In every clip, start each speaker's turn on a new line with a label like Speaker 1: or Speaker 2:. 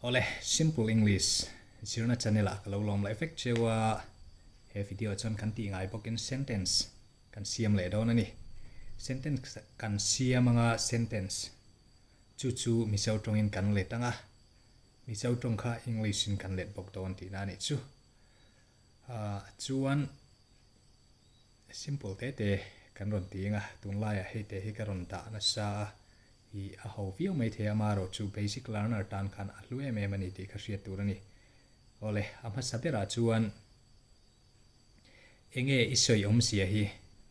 Speaker 1: Awle, Simple English zirna channel ah ka lo lawm leh vek cheu a, he video ah chuan kan tih ngai bawkin sentence kan siam leh dawn a ni. Sentence kan siam anga sentence chu chu Mizo tawngin kan let anga, Mizo tawng kha English in kan let bawk dawn tihna a nih chu. Ah chuan simple te te kan rawn ti anga, tunlaiah hei te hi ka rawn dah nasa a, Ih a ho viau mai thei a, amaherawh chu basic learner tan khan a hlu em em a ni tih kha hriat tur a ni. Awle, a hmasa berah chuan enge i sawi awmzia hi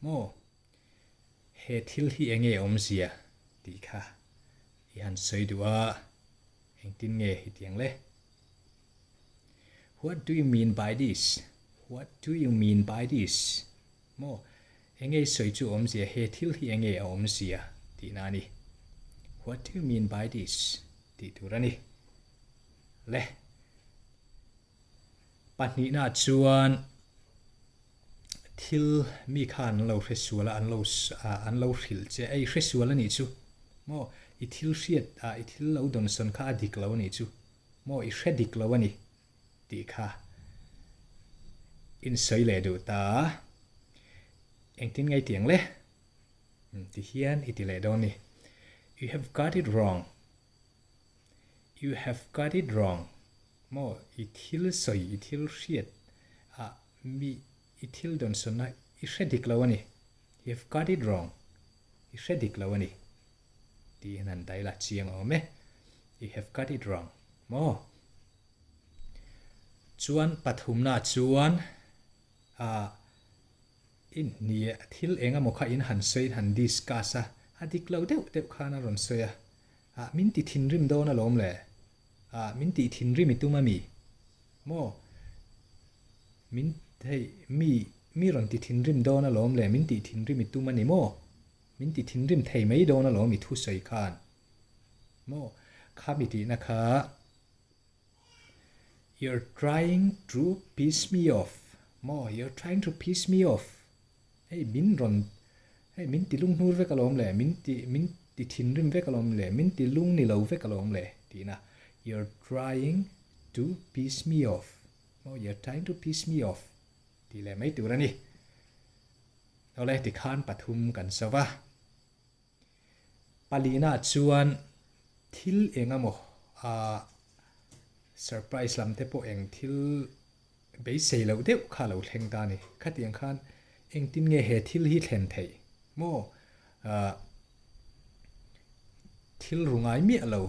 Speaker 1: maw? He thil hi enge awmzia tih kha i han sawi duh a, engtin nge i tiang le? What do you mean by this? What do you mean by this? Maw? Enge i sawi chu awmzia, he thil hi enge a awmzia tihna a ni. What do you mean by this? tih tur a ni. Le. Pahnihna chuan thil mi kha an lo hre sual a, an lo an lo hrilh che, ei hre sual a nih chu. Maw? I thil hriat ah i thil lo dawnsawn kha a dik lo a nih chu. Maw? I hre dik lo a ni. Tih kha in sawi leh duh ta. Engtin nge i ti ang le? Ti hian i ti leh dawn ni. You have got it wrong. You have got it wrong. Maw i thil sawi, i thil hriat ah mi i thil dawnsawnna i hre dik lo a ni. You have got it wrong. I hre dik lo a ni. Tiin han dail a chiang awm e. You have got it wrong. Maw? Chuan pathumna chuan ah i hnia thil eng emaw kha in han sawi in han discuss a, a dik lo deuh deuh khan a rawn sawi a, ah min ti thinrim dawn alawm le, ah min tih thinrim i tum a mi? Maw? Min hei mi mi rawn ti thinrim dawn alawm le, min tih thinrim i tum a ni maw? Min ti thinrim thei mai dawn alawm i thusawi khan. Maw? Khami tihna kha You're trying to piss me off maw You're trying to piss me off Hei min rawn hei min ti lung hnur vek alawm le min ti min ti thinrim vek alawm le min ti lung ni lo vek alawm le tihna You're trying to piss me off maw You're trying to piss me off tih leh mai tur a ni. Awle tikhan pathum kan so va. Palina chuan thil eng emaw ah surprise lam te pawh eng thil beisei loh deuh kha a lo thleng ta a ni. Khatiang khan engtin nge he thil hi thlen theih maw? Ah thil ru ngai miah lo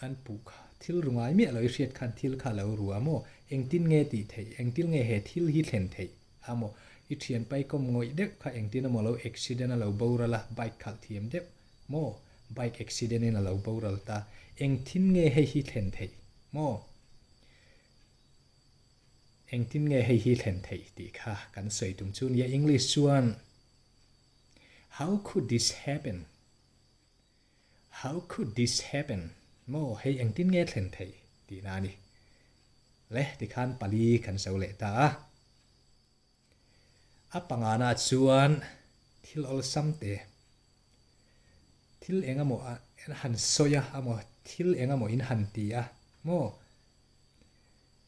Speaker 1: an puh kha thil ru ngai miah lo i hriat khan thil kha a lo ru a maw? Engtin nge tih theih? Engtil nge he thil hi thlen theih? A maw? I thian paikawm ngawih deuh kha engtin emaw lo accident a lo boral a, bike khalh thiam deuh maw? Bike accident in a lo boral ta. Engtin nge hei hi thlen theih maw? Engtin nge hei hi thlen theih tih kha kan sawi tum chu nia English chuan How could this happen? How could this happen? Maw hei engtin nge thlen theih tihna a ni. Le tikhan pali kan zo leh ta a. A pangana chuan thil awlsam te, thil eng emaw an han sawi a emaw thil eng emaw in han ti a maw?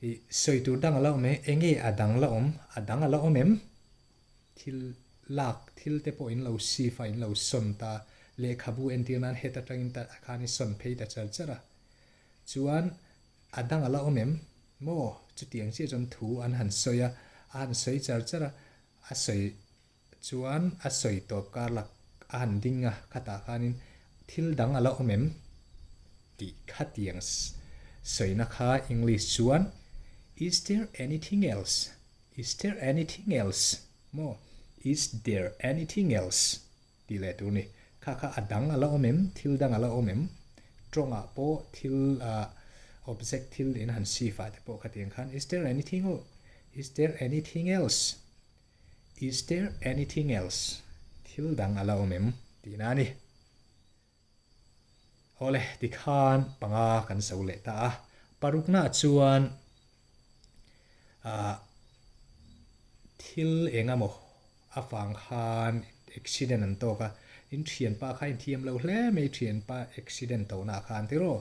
Speaker 1: Ih sawi tur dang a la awm e, enge a dang la awm, a dang a la awm em? Thil lak thil te pawh in lo sif a, in lo sawn ta, lehkhabu entir nan het atangin ta khan i sawn phei ta char char a. Chuan a dang a la awm em? Maw? Chutiang chiah chuan thu an han sawi a, a han sawi char char a, a sawi chuan a sawi tawp kar lak a han ding a, khatah khanin thil dang a la awm em? Tih khatiang sawina kha English chuan Is there anything else? Is there anything else? Maw? Is there anything else? Tih leh tur ni. Kha kha a dang a la awm em? Thil dang a la awm em? Tawngah pawh thil ah object thil in han sif ah te pawh khatiang khan Is there anything Is there anything else? Is there anything else? Thil dang a la awm em? Tihna a ni. Awle, tikhan panga kan so leh ta a. Paruknaah chuan ah thil eng emaw a vang khan accident an tawk a, in thianpa kha inthiam lo hle mai thianpa accident tohnaah khan tiraw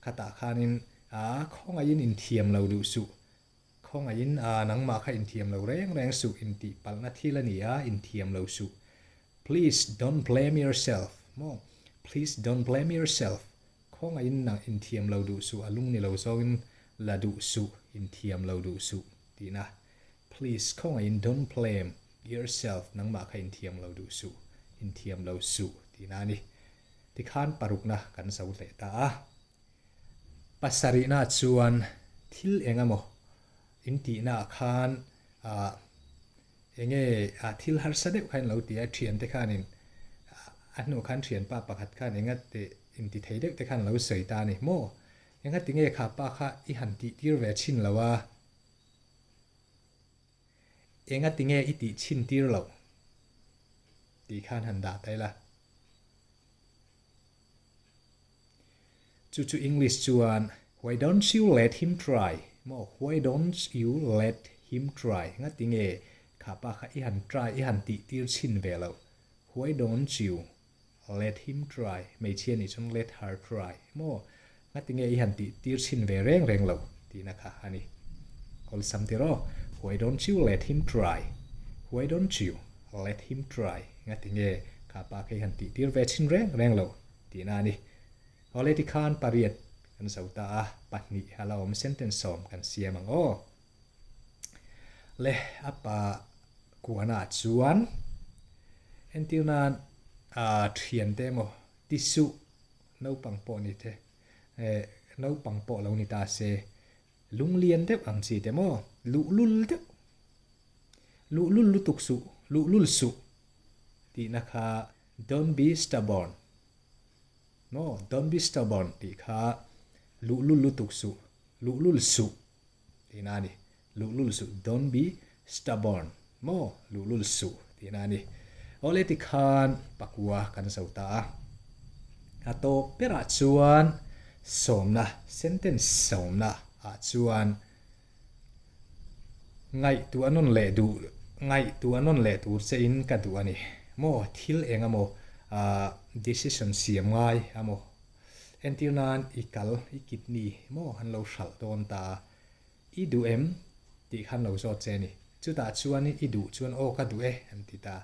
Speaker 1: khatah khanin. A khawngaihin inthiam lo duh suh. Khawngaihin a nangmah kha inthiam lo reng reng suh intih palhna thil a ni a, inthiam lo suh. Please don't blame yourself maw? Please don't blame yourself. Khawngaihin nang inthiam lo duh suh a lung ni lo zawngin la duh suh, inthiam lo duh suh tihna. Please khawngaihin don't blame yourself nangmah kha inthiam lo duh suh, inthiam lo suh tihna a ni. Tikhan parukna kan zo leh ta a. Pasarihna chuan thil eng emaw in tihna ah khan ah enge ah thil harsa deuh kha in lo ti a, thiante khanin a hnuah khan thianpa pakhat khan enga te inti thei deuh te khan a lo sawi ta a ni maw? Enga tinge kha pa kha i han tih tir ve chhin lo a? Enga tinge i tih chhin tir loh? tih khan han dah ta ila. Chu chu English chuan Why don't you let him try? Maw Why don't you let him try? Nga tinge kha pa kha i han try, i han tih tir chhin ve loh. Why don't you let him try? Hmeichhia nih chuan let her try. Maw nga tinge i han tih tir chhin ve reng reng loh tihna kha a ni. Awlsam tiraw? Why don't you let him try? Why don't you let him try? Nga tinge kha pa kha i han tih tir ve chhin reng reng loh tihna a ni. Awle tikhan pariat kan zo ta a, pahnih a la awm sentence sawm kan siam ang aw. Le a pa kuana ah chuan entir nan ah thiante emaw ti suh naupang pawh ni te eh naupang pawh lo ni ta se lunglian deuh ang chi te maw luhlul deuh luhlul lutuk suh luhlul suh tihna kha don't be stubborn. Maw? Don't be stubborn tih kha luhlul lutuk suh, luhlul suh tihna a ni. Luhlul suh, don't be stubborn. Maw? Luhlul suh tihna a ni. Awle tikhan pakua kan zo ta a. A tawp berah chuan sawmna, sentence sawmna ah chuan Ngaihtuah nawn leh duh, ngaihtuah nawn leh tur che in ka duh a ni. Maw thil eng emaw ah decision siam ngai a maw? Entir nan i kal, i kidney maw an lo hralh dawn ta a, i duh em tih khan lo zawt che a ni. Chutah chuan i duh chuan aw ka duh e an ti ta.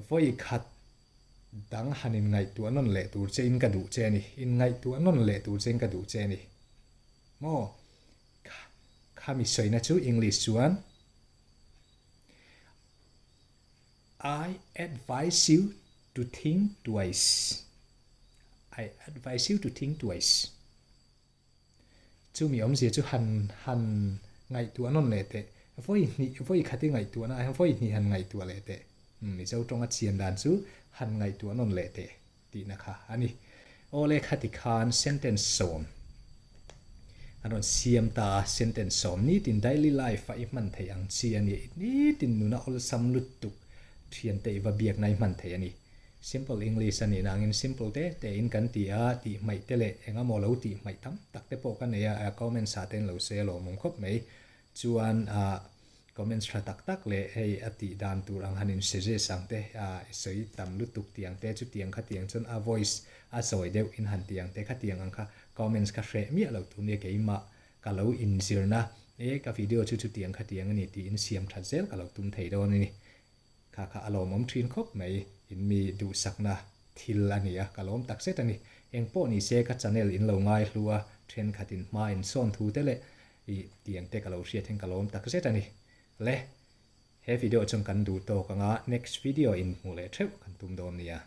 Speaker 1: Vawi khat dang han in ngaihtuah nawn leh tur che in ka duh che a ni. In ngaihtuah nawn leh tur che in ka duh che a ni. Maw? Kha, khami sawina chu English chuan I advise you to think twice. I advise you to think twice. Chumi awmzia chu han han ngaihtuah nawn leh teh. Vawi hnih, vawi khat i ngaihtuahna ah hian vawi hnih han ngaihtuah leh teh. Mizo tawnga chian dan chu han ngaihtuah nawn leh teh. Tihna kha a ni. Awle khati khan sentence sawm an rawn siam ta a, sentence sawm nitin daily life a i hman theih ang chi a ni. Nitin nuna awlsam lutuk thiante i va biakna i hman theih a ni. Simple English a nihna angin simple te te in kan ti a, tih hmaih te leh engemaw lo tih hmaih tam tak te pawh ka nei a, comments ah te in lo sawi a lawmawm khawp mai. Chuan ah Comments tha tak tak leh hei a tih dan tur ang han in suggest ang te a i sawi tam lutuk tih ang te chutiang khatiang chuan a voice a zawi deuh in han tih ang te khatiang ang kha comments kha hreh miah lo tur nia keimah ka lo inzirna e ka video chu chutiang khatiang a ni tiin siam that zel ka lo tum thei dawn a ni. Kha kha a lawmawm thin khawp mai, in mi duhsakna thil a ni a, ka lawm tak zet a ni. Engpawh ni se ka channel in lo ngai hlu a, thenkhat in hma in sawn thu te leh i tiang te ka lo hriat hian ka lawm tak zet a ni. Le, he video chuan kan duh tawk anga next video in hmuh leh theuh kan tum dawn nia.